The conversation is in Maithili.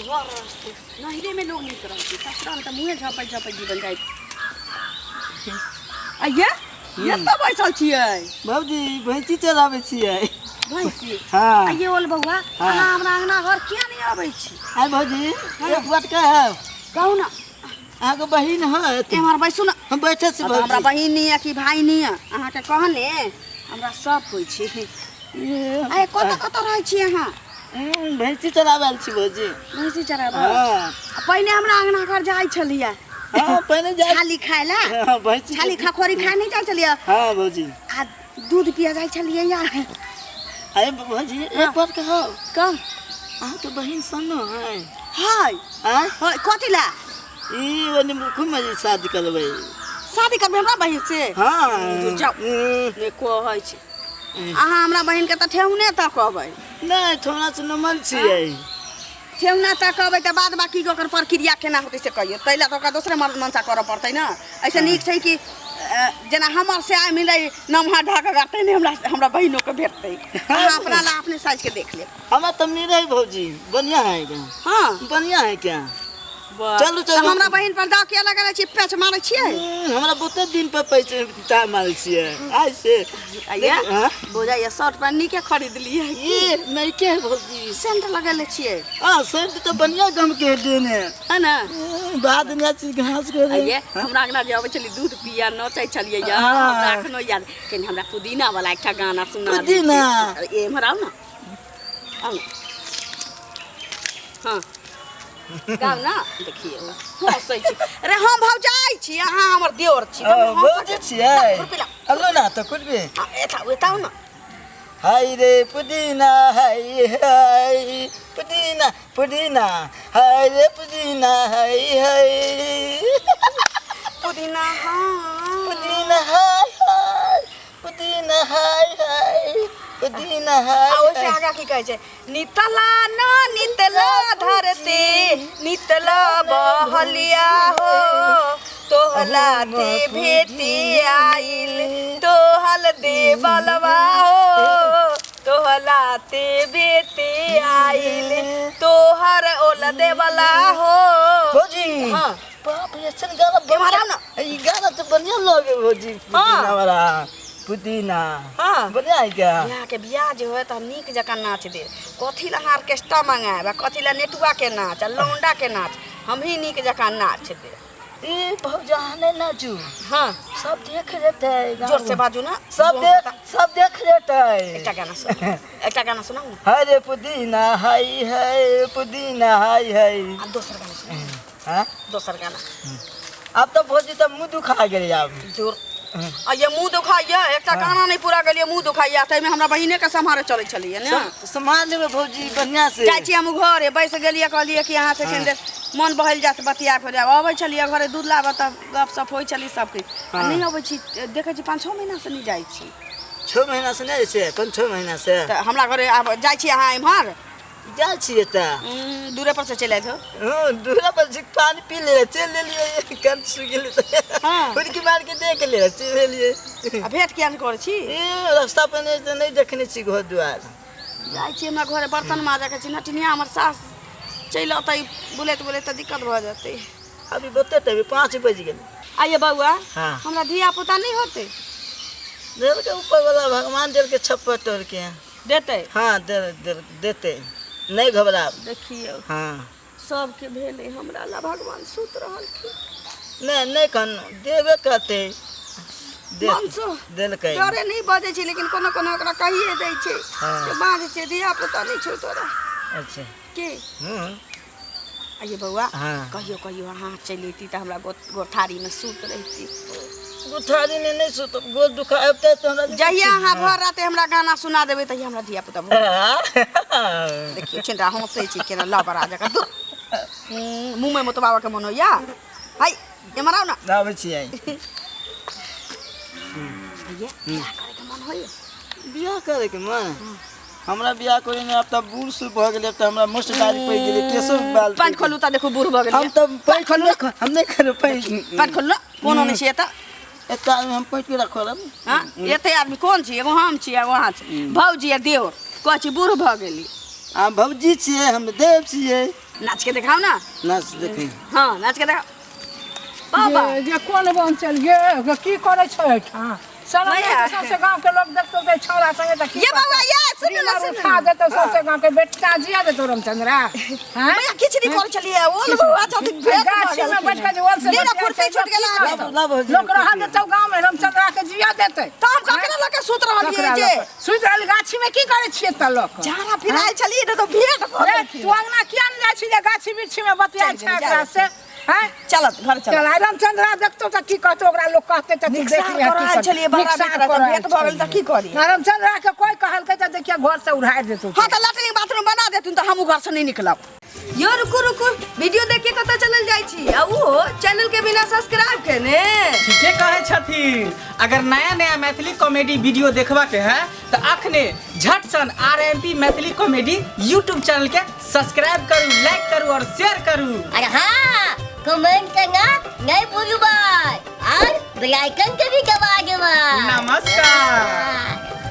घर रहतै नैहरेमे लोक नीक रहै छै ससुरामे तऽ मुँहे झपैत झपैत जीवन जाइ आइये एतऽ बैसल छियै भौजी भैंसी चराबै छियै भैंसी हाँ आइये ओल बौआ हाँ। अहाँ हमरा अंगना घर किया नहि अबै छी आइ भौजी एक बात कहब कहू ने अहाँके बहिन हत एम्हर बैसू ने हम बैठे छी अब हमरा भौजी बहिन नहीं है कि भाई नहीं है अहाँके कहने हमरा सब कोइ छी आइ कतऽ कतऽ रहै छी अहाँ भैंसी चराबै आयल छी भौजी भैंसी चराबै हाँ पहिने हमरा अंगना घर जाइ छलियै हाँ पहिने जाइ छाली खाय ला हाँ भैंसी छाली खखोरी खाय नहीं जाइ छलियै हाँ भौजी आ दूध पिया जाइ छलियै या अरे भौजी एक बात कहब कह अहाँके बहिन सनो है हाय आँय हाय कथी ला ई ओने खूब मजे शादी करबै शादी करबै हमरा बहिन से हाँ दूर जाउ। ने कहै छी अहाँ हमरा बहिन के तऽ ठेहुने तक अबै नहि थोड़ा से नमल छियै ठेहुना तक अबै तऽ बाद बाकी ओकर प्रक्रिया केना होतै से कहियौ ताहि लए तऽ ओकरा दोसरे मनसा करऽ पड़तै ने एहिसँ नीक छै कि जेना हमर से आइ मिलै नमहर ढक करतै नहि हमरा हमरा बहिनोके भेटतै अहाँ अपना ला अपने साइजके देख लेब हमरा तऽ मिलै भौजी बढ़िया है क्या हँ बढ़िया है क्या चलू, तऽ चलू। हमरा बहिन पर दाव किया लगेने छी पेच मारै छियै हमरा बहुते दिन पर पैसे टाइम आयल छियै आइ से आइया हाँ? बुझाइया शर्ट पैंट नीके खरीद लियै ये नइके है भौजी सेंट लगेले छियै हाँ सेंट तऽ बढ़िया गम के देने है ने बाद में चीज घास के आइये हमरा अंगना जे अबै छली दूध पिया नचै छलियै या हाँ। हमरा एखनो याद कनि हमरा पुदीना वाला एकटा गाना सुना दितियै। पुदीना? ए, एम्हर आउ ने आउ ने हाँ गाउ ने देखिए हँसै छी अरे हम भौजाइ छी अहाँ हमर देवर छी तऽ हम हँसऽ भौजी छियै खुरपी लाउ। अलो ना तऽ खुरपी आ, एता एता आउ ने हाय रे पुदीना हाय हाय पुदीना पुदीना हाय रे पुदीना हाय हाय पुदीना हाँ पुदीना हाय हाय पुदीना हाय हाय पुदीना हाय आ ओहिसँ आगाँ की कहै छै नितला न नितला धरती नितला बहलिया हो तोहला ते भेटी आइल तोहल देवलवा हो तोहला ते भेटी आइल तोहर ओल देवला हो भौजी हाँ। बाप रे ऐसन गाना एम्हर आउ बढ़िया ई गाना तो बढ़िया लगे भौजी पुदीना वाला पुदीना हाँ। बढ़िया है क्या बियाह के बियाह जे होय तऽ हम नीक जकाँ नाच देब कथी लए अहाँ ऑर्केस्ट्रा मंगायब आ कथी लए नेटुआ के नाच आ लौंडा के नाच हमही नीक जकाँ नाच देब ई भौजा अहाँ नहीं नाचू हाँ सब देख लेते जोर से बाजू ना सब देख लेते एकटा गाना सुना एकटा गाना सुनाउ ने हाय रे पुदीना हाय हाय पुदीना हाय हाय आ दोसर गाना सुनाउ हाँ दोसर गाना आब तऽ भौजी तऽ मुँह दुखा गेलै आब जोर आ ये मुँह दुखाइया एकटा गाना नहि पूरा गेलियै मुँह दुखाइया ताहिमे हमरा बहिने के सम्हारे चलै छलियै ने सम्हार लेबै भौजी बढ़िआँ से जाइ छी हम घरे बैस गेलियै कहलियै कि अहाँ से कनि देर मन बहल जायत बतिया फिर अबै छलियै घरे दूध लाबऽ तऽ गप सप होइ छलै सबकिछु आ नहि अबै छी देखै छी 5-6 महीना से नहि जाइ छी 6 महीना से नहि जाइ छियै 5-6 महीना से तऽ हमरा घरे आब जाइ छी अहाँ एम्हर जाइ छियै तऽ दूरे पर से चलि आबि हँ दूरा पर से पानी पी ले चलि लेलियै कंठ सूखि गेलै हुड़की मारि के देख ले चलि लेलियै आ भेंट किया नहि करै छी ए रास्ता पर नहि तऽ नहि देखने छी घर दुआर जाइ छी हमरा घरे बर्तन माजऽ के छै नटिनिया हमर सास चलि अतै बुलैत बुलैत तऽ दिक्कत भऽ जेतै अभी बतेतै अभी 5 बजि गेलै आइए बौआ हाँ। हमरा धिया पुता नहि होतै देलकै ऊपर वाला भगवान देलकै छप्पर तोड़ के देतै हाँ दे दे देतै नहि घबराब देखियौ हाँ सबके भेलै हमरा ला भगवान सुत रहलखिन नहि नहि कन देबे करतै दे मनसँ देलकै डरे नहि बजै छै लेकिन कोनो कोनो ओकरा कहिए दै छै हाँ। जे बाँझ छै धिया पुता नहि छौ तोरा अच्छा के हूँ आइए बौआ हाँ। कहियो कहियो अहाँ चलि अयती तऽ हमरा गोठारीमे सुत रहिती गोठारीमे नहि सुतब गोड़ दुखा अबितै तऽ हमरा जहिया अहाँ भर राति हमरा गाना सुना देबै तहिया हमरा धिया पुता भऽ देखियौ चिन्ता हँसै छी केना लबड़ा जकाँ दूर मुँहमे मोतबाबऽके मन होइया हाय एम्हर आउ ने आबै छियै भैया बियाह करैके मन होइया बियाह करैके मन हमरा बियाह करे में आब तऽ बूढ़ सूढ़ भऽ गेलै आब तऽ हमरा मुछ दाढ़ी पड़ि गेलै केशो बाल पैंट खोलू तऽ देखू बूढ़ भऽ गेलियै हम तऽ पैंट खोलू हम नहि खोलू पैंट पैंट खोलू ने कोनो नहि छै एतऽ एते आदमी हम पैंट केना खोलब हँ एते आदमी कोन छी एगो हम छी एगो अहाँ छी भौजी आ देवर कहै छी बूढ़ भऽ गेली आ भौजी छियै, हम देव छियै। नाच के देखाओ ना। नाच देखी। हाँ, नाच के देखाओ बाबा। जे कोन बन चल गे गे, की करै छै एहिठाम? शरम नहि मैया। छै? सौंसे गाँव के लोक देखतौ तऽ छौड़ा संगे तऽ की ये कहतौ? बौआ, ये सुनू ना, डिनर सुनू उठा ना। देतौ सौंसे गाँव के बेटा, जिया देतौ रामचंद्रा, हैं? मैया, किछु नहि करै छलियै, ओल बौआ छथिन, भेंट भऽ गाछी में बैठ के जे ओल से लीना बतियाइ खुरपी छै, छूट गेल लोक की अहाँके। कहतौ? लाउ भौजी, लोक रहऽ देतौ गाँव में? रामचंद्रा के जिया देतै? तऽ हम ककरा लऽ के सुति रहलियै ककरा जे लऽ कऽ? सुति रहल गाछी में की करै छियै तऽ लऽ कऽ? झाड़ा फिरायल छलियै ने तऽ भेंट भऽ रे, गेलखिन। तू अंगना किया ने जाइ छी जे गाछी वृक्षी में बतियाइ चलि छै गेल, एकरा से, हैं? चलत घर चलत। चल, आइ रामचंद्रा देखतौ तऽ की कहतौ? ओकरा लोक कहतै तऽ तू निकसार देख लिहऽ की करऽ आयल करतौ। छलियै, बड़ा निकसार बेटा, तऽ करऽ आयल भेंट भऽ गेल तऽ की करी? रामचंद्रा के कोई कहलकै तऽ देखिए घर से उड़ारि देतौ। हाँ, तऽ लैट्रिन बाथरूम बना देथुन तऽ हमहूँ घरसँ नहि निकलब। यो रुकू रुकू, वीडियो देख के कतऽ चलल जाइ छी आ उहो चैनल के बिना सब्सक्राइब केने? ठीके कहै छथिन। अगर नया नया मैथिली कॉमेडी वीडियो देखबा के है तऽ अखने झट सन RMP Maithili comedy YouTube channel के सब्सक्राइब करू, लाइक करू और शेयर करू। और हाँ, कमेंट करना नहीं भूलू भाई, और बेल आइकन के भी दबा देवा। नमस्कार। हाँ।